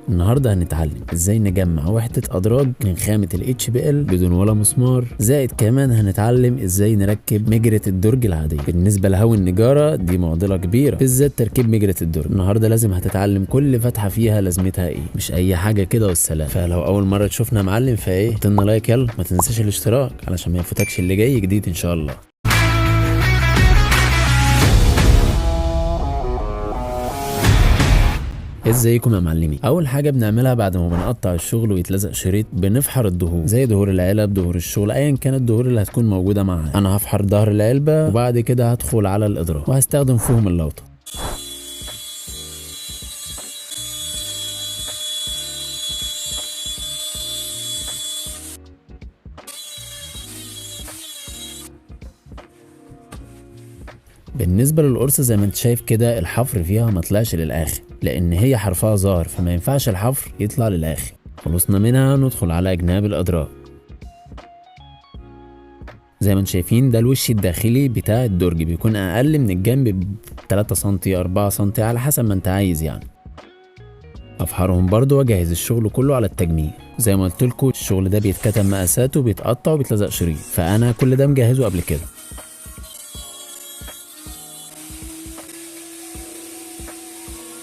النهارده هنتعلم ازاي نجمع وحدة ادراج من خامة ال HPL بدون ولا مسمار، زائد كمان هنتعلم ازاي نركب مجرة الدرج العادية. بالنسبة لهوي النجارة دي معضلة كبيرة، بالذات تركيب مجرة الدرج. النهارده لازم هتتعلم كل فتحة فيها لازمتها ايه، مش اي حاجة كده والسلام. فلو اول مرة تشوفنا معلم فايه، حط لنا like، يلا ما تنساش الاشتراك علشان ما يفوتكش اللي جاي جديد ان شاء الله. ازيكم يا معلمين؟ اول حاجة بنعملها بعد ما بنقطع الشغل ويتلزق شريط، بنفحر الدهور، زي دهور العلب، دهور الشغل، ايا كانت الدهور اللي هتكون موجودة معاها. انا هفحر ظهر العلبة وبعد كده هدخل على الادراج وهستخدم فيهم اللوطه. بالنسبة للقرص زي ما انت شايف كده، الحفر فيها ما طلعش للاخر لان هي حرفها ظاهر، فما ينفعش الحفر يطلع للاخر. خلصنا منها، ندخل على اجناب الادراج. زي ما انتم شايفين ده الوش الداخلي بتاع الدرج، بيكون اقل من الجنب ب 3 سم 4 سم على حسب ما انت عايز يعني. افحرهم برضو واجهز الشغل كله على التجميع. زي ما قلت لكم الشغل ده بيتكتم مقاساته، بيتقطع وبيتلزق شريط، فانا كل ده مجهزة قبل كده.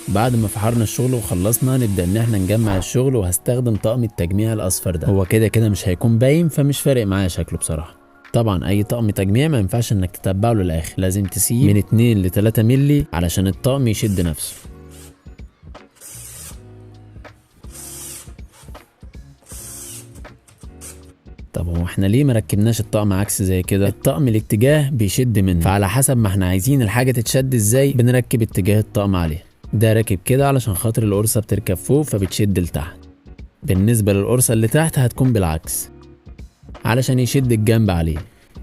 بعد ما فحرنا الشغل وخلصنا، نبدأ ان احنا نجمع الشغل، وهستخدم طقم التجميع الاصفر ده. هو كده كده مش هيكون باين، فمش فارق معايا شكله بصراحة. طبعا اي طقم تجميع ما ينفعش انك تتبعه للاخر، لازم تسيب من 2 ل 3 مللي علشان الطقم يشد نفسه. طب هو احنا ليه ما ركبناش الطقم عكس زي كده؟ الطقم الاتجاه بيشد منه، فعلى حسب ما احنا عايزين الحاجة تتشد ازاي بنركب اتجاه الطقم عليه. ده راكب كده علشان خاطر القرصة بتركب فوق فبتشد لتحت. بالنسبة للقرصة اللي تحت هتكون بالعكس علشان يشد الجنب عليه.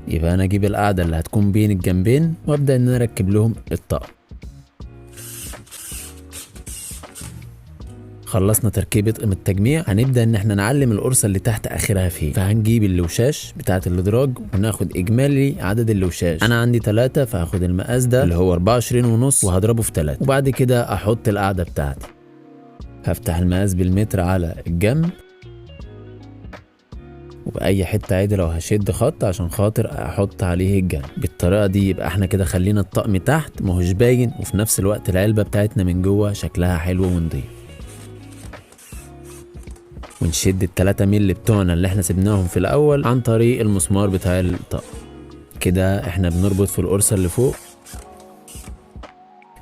يبقى انا اجيب القاعدة اللي هتكون بين الجنبين وابدأ ان انا اركب لهم الطقم. خلصنا تركيب طقم التجميع، هنبدأ ان احنا نعلم القرصة اللي تحت اخرها فين. فهنجيب اللوشاش بتاعة الادراج وناخد اجمالي عدد اللوشاش. انا عندي 3، فهاخد المقاس ده اللي هو 24.5 وهضربه في 3، وبعد كده احط القاعدة بتاعتي. هفتح المقاس بالمتر على الجنب، وبأي حتة عادي لو هشد خط عشان خاطر احط عليه الجنب. بالطريقة دي يبقى احنا كده خلينا الطقم تحت ماهوش باين، وفي نفس الوقت العلبة بتاعتنا من جوه شكلها حلو ونضيف. ونشد ال3 مللي بتوعنا اللي احنا سيبناهم في الاول عن طريق المسمار بتاع الطقم. كده احنا بنربط في القرصة اللي فوق.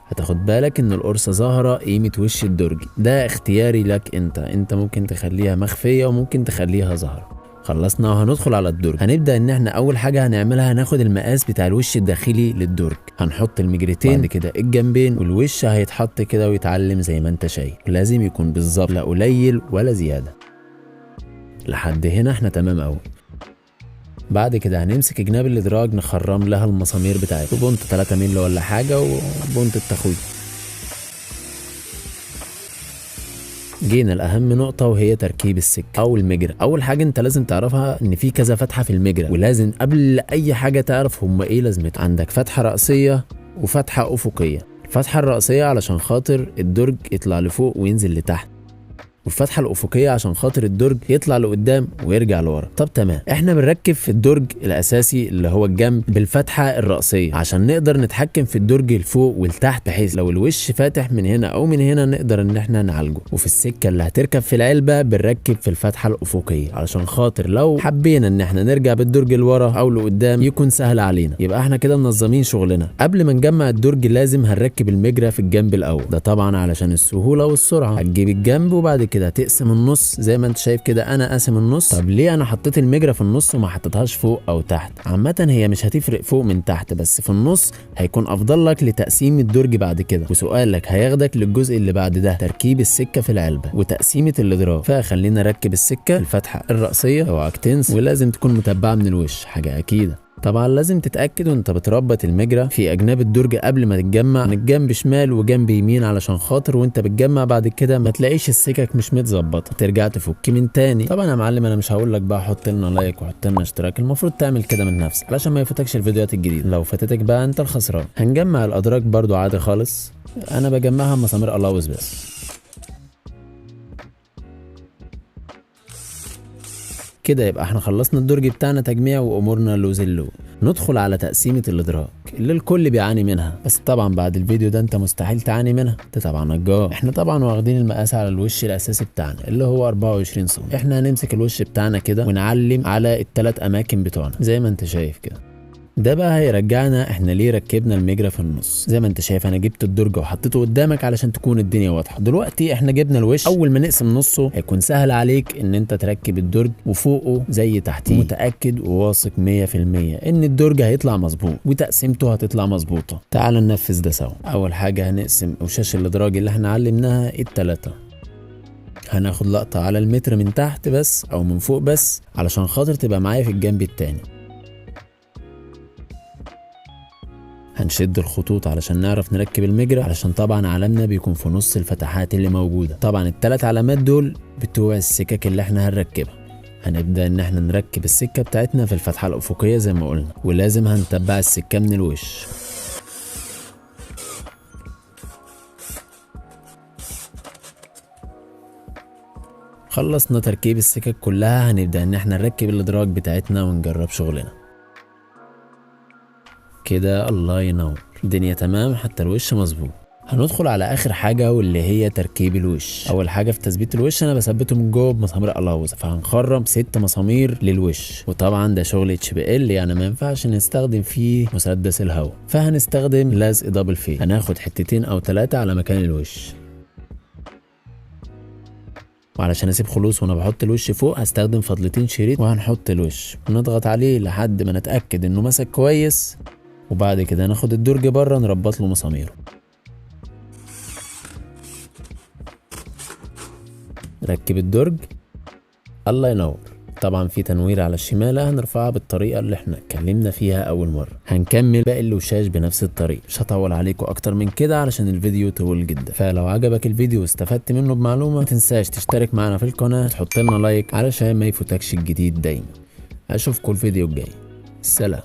هتاخد بالك ان القرصة ظاهرة قيمة وش الدرج، ده اختياري لك انت ممكن تخليها مخفية وممكن تخليها ظاهرة. خلصنا وهندخل على الدرج. هنبدأ ان احنا اول حاجة هنعملها هناخد المقاس بتاع الوش الداخلي للدرج، هنحط المجرتين بعد كده الجنبين، والوش هيتحط كده ويتعلم زي ما انت شايف، ولازم يكون بالظبط لا قليل ولا زيادة. لحد هنا احنا تمام قوي. بعد كده هنمسك جناب الادراج نخرم لها المسامير بتاعتها بونت 3 مللي ولا حاجة وبونت التخويف. جينا لأهم نقطة وهي تركيب السكة أو المجرى. أول حاجة أنت لازم تعرفها إن في كذا فتحة في المجرى، ولازم قبل أي حاجة تعرف هما إيه لازمتها. عندك فتحة رأسية وفتحة أفقية. الفتحة الرأسية علشان خاطر الدرج يطلع لفوق وينزل لتحت، والفتحة الأفقية عشان خاطر الدرج يطلع لقدام ويرجع لورا. طب تمام، احنا بنركب في الدرج الأساسي اللي هو الجنب بالفتحة الرأسية عشان نقدر نتحكم في الدرج لفوق ولتحت، بحيث لو الوش فاتح من هنا أو من هنا نقدر إن احنا نعالجه. وفي السكة اللي هتركب في العلبة بنركب في الفتحة الأفقية علشان خاطر لو حبينا إن احنا نرجع بالدرج لورا أو لقدام يكون سهل علينا. يبقى احنا كده منظمين شغلنا. قبل ما نجمع الدرج لازم هنركب المجرى في الجنب الأول، ده طبعا علشان السهولة والسرعة. هتجيب الجنب وبعد كده هتقسم النص زي ما انت شايف كده، انا قاسم النص. طب ليه انا حطيت المجرى في النص وما حطيتهاش فوق او تحت؟ عامة هي مش هتفرق فوق من تحت، بس في النص هيكون افضل لك لتقسيم الدرج بعد كده. وسؤالك هياخدك للجزء اللي بعد ده، تركيب السكة في العلبة وتقسيمة الادراج. فخلينا نركب السكة الفتحة الرأسية، اوعك تنسى، ولازم تكون متبعة من الوش، حاجة اكيدة. طبعا لازم تتأكد وانت بتربط المجرى في اجناب الدرج قبل ما تتجمع من الجنب شمال وجنب يمين، علشان خاطر وانت بتجمع بعد كده ما تلاقيش السكك مش متظبطه، ترجع تفك من تاني. طبعا يا معلم انا مش هقول لك بقى حط لنا like وحط لنا اشتراك، المفروض تعمل كده من نفسك علشان ما يفوتكش الفيديوهات الجديدة. لو فاتتك بقى انت الخسران. هنجمع الادراج برضو عادي خالص، انا بجمعها مسامير قلاوز بس. كده يبقى احنا خلصنا الدرج بتاعنا تجميع وامورنا لوز اللوز. ندخل على تقسيمة الادراج اللي الكل بيعاني منها، بس طبعا بعد الفيديو ده انت مستحيل تعاني منها، انت طبعا نجار. احنا طبعا واخدين المقاس على الوش الاساسي بتاعنا اللي هو 24 سم. احنا هنمسك الوش بتاعنا كده ونعلم على الثلاث اماكن بتوعنا زي ما انت شايف كده. ده بقى هيرجعنا احنا ليه ركبنا المجرى في النص. زي ما انت شايف انا جبت الدرج وحطيته قدامك علشان تكون الدنيا واضحة. دلوقتي احنا جبنا الوش، اول ما نقسم نصه هيكون سهل عليك ان انت تركب الدرج وفوقه زي تحتيه. متاكد وواثق 100% ان الدرج هيطلع مظبوط وتقسيمته هتطلع مظبوطة. تعال ننفذ ده سوا. اول حاجة هنقسم وشاش الادراج اللي احنا علمناها التلاتة. هناخد لقطة على المتر من تحت بس او من فوق بس علشان خاطر تبقى معايا في الجنب التاني. هنشد الخطوط علشان نعرف نركب المجرى، علشان طبعا علامنا بيكون في نص الفتحات اللي موجودة. طبعا الثلاث علامات دول بتوع السكك اللي احنا هنركبها. هنبدأ ان احنا نركب السكة بتاعتنا في الفتحة الأفقية زي ما قلنا، ولازم هنتبع السكة من الوش. خلصنا تركيب السكك كلها، هنبدأ ان احنا نركب الادراج بتاعتنا ونجرب شغلنا كده. الله ينور، الدنيا تمام حتى الوش مظبوط. هندخل على اخر حاجة واللي هي تركيب الوش. اول حاجة في تثبيت الوش انا بثبته من جوه بمسامير قلاوظه، فهنخرم 6 مسامير للوش، وطبعا ده شغل HPL يعني ما ينفعش نستخدم فيه مسدس الهواء، فهنستخدم لزق double face. هناخد حتتين او 3 على مكان الوش، وعلشان اسيب خلوص وانا بحط الوش فوق هستخدم فضلتين شريط، وهنحط الوش ونضغط عليه لحد ما نتاكد انه مسك كويس، وبعد كده ناخد الدرج بره نربط له مساميره. ركب الدرج، الله ينور. طبعا في تنوير على الشمال هنرفعها بالطريقة اللي احنا اتكلمنا فيها اول مرة. هنكمل باقي الوشاش بنفس الطريقة، مش هطول عليكم اكتر من كده علشان الفيديو طويل جدا. فلو عجبك الفيديو واستفدت منه بمعلومة ما تنساش تشترك معنا في القناة وتحط لنا لايك علشان ما يفوتكش الجديد دايما. اشوفكم الفيديو الجاي، سلام.